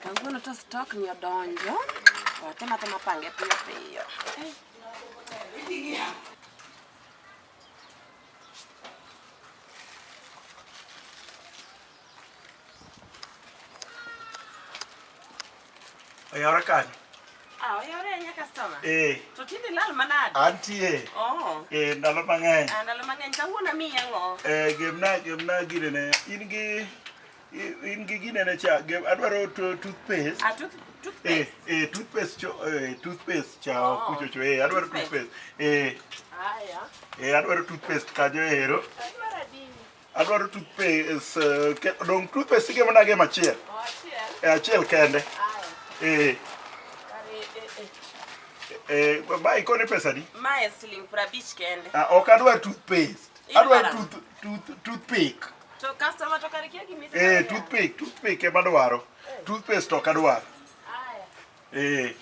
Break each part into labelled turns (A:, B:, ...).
A: Kawuono to stock ni odonjo. Watem atema pange piyo piyo.
B: Oyawre kanyo.
A: Ah, oyawre ahinya customer.
B: Eh.
A: To tinde lal manade?
B: Antie.
A: Oh.
B: Eh, ndalo mang'eny.
A: Ah, ndalo mang'eny. Kawuono amiyi ang'o?
B: Eh, gemna gemna ginene. In gi in gi ginene cha. Gem, adwaro toothpaste.
A: Ah, toothpaste.
B: Eh, eh, toothpaste cho, eh, toothpaste cha
A: Oh.
B: kucho cho. Eh, adwaro
A: Toothpaste.
B: toothpaste. Eh.
A: Aya.
B: Eh, adwaro toothpaste kanyo ero.
A: Adwaro adi?
B: Adwaro toothpaste, dong toothpaste igemona gem achiel.
A: Oh, achiel.
B: Eh, achiel kende.
A: Aya.
B: Eh.
A: Kare, eh, eh.
B: Eh, ma ikone pesa di?
A: Mae siling 50 kende.
B: Ah, ok adwar toothpaste. Adwar
A: Idwaro?
B: toothpick.
A: To customer to kare kia gima
B: Eh, toothpick ema adwaro. Toothpaste ok adwar.
A: Aya.
B: Eh.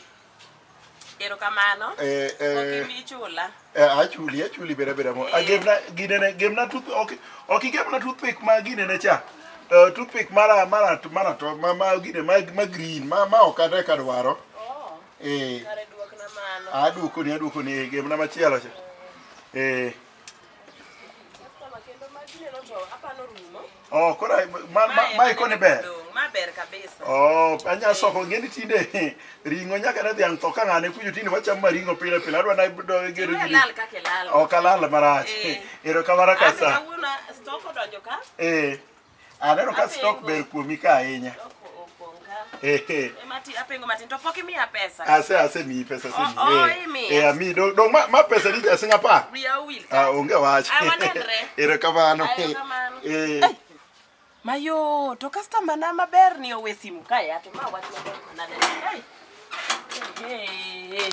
A: Erokamano.
B: Eh, eh.
A: Ok ibi chula.
B: Eh, achuli bera bera mo.
A: Eh.
B: Agemna ginene gemna tooth ok ok igemna toothpick ma ginene cha. Toothpick mara mara mara to ma ma gine ma, ma green ma ma ok ane ka dwaro.
A: Oh.
B: Eh.
A: Kare duokna mano.
B: Aduokoni aduokoni eh, gemna machielo cha. Eh.
A: Customer kendo ma gineno to apano rumo.
B: Oh, koro ma ma, ma ikoni ber.
A: Ma ber kabisa.
B: Oh, anya soko ng'eni tinde ring'o nyaka ne dhiang' tho ka ng'ane kucho tinde wachamo ma ring'o pile pile adwa na do gero
A: Iwe
B: gini.
A: lal kaka ilal.
B: Ok alal marach.
A: Eh.
B: Erokamano
A: Ante
B: kasa.
A: kawuono stock odonjo ka.
B: Eh. Aneno ka stock
A: Apengo.
B: ber kuomi ka ahinya.
A: Stock opong' ka.
B: Eh. eh.
A: Ema ti apengo matin to pok imiya pesa.
B: Ase ase miyi pesa ase miyi.
A: Oh, oh,
B: Eh.
A: imiya.
B: Eh, amiyi. Dong ma, ma pesa di siling 10.
A: Wiya owil
B: Ah,
A: ka.
B: onge wach.
A: Ah, wanenre.
B: Erokamano.
A: Ah, erokamano.
B: Eh.
A: Mayo, to customer na maber ni owe simu ka ya to ma wach maber manade. Hey. Hey.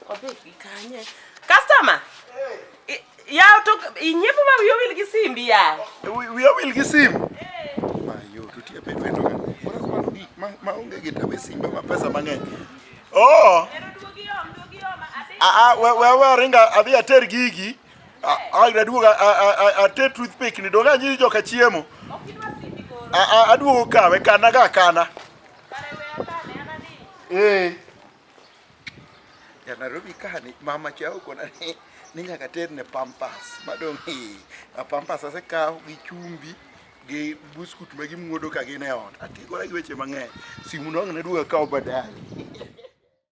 A: Odhi gi kanye. Customer. Ya to inyiepo ma wiyi owil gi simbi ya.
B: Wiya owil gi simu. Mayo, to tiyo bedo wendo ga. Koro kwano gik ma ma onge gi tawe simba ma pesa mang'eny. Oh.
A: Ero duogi om, duogi om. Adhi.
B: Ah, ah, we we we ringa adhi ater gigi. Ah, ah, aduogo ater toothpick ni donge anyisi joka chiemo.
A: Ok idwa simbi koro.
B: Ah, ah, aduogo kawe kana ga kana.
A: Kare we akane an adhi.
B: Eh. Ya Nairobi ka ni mama cha okona ni nyaka terne pampas. Madong eh, pampas asekawo gi chumbi gi buskut ma gimuodo ka gin e ot. Atikora gi weche mang'eny. Simu no ang' naduog akaw baadaye.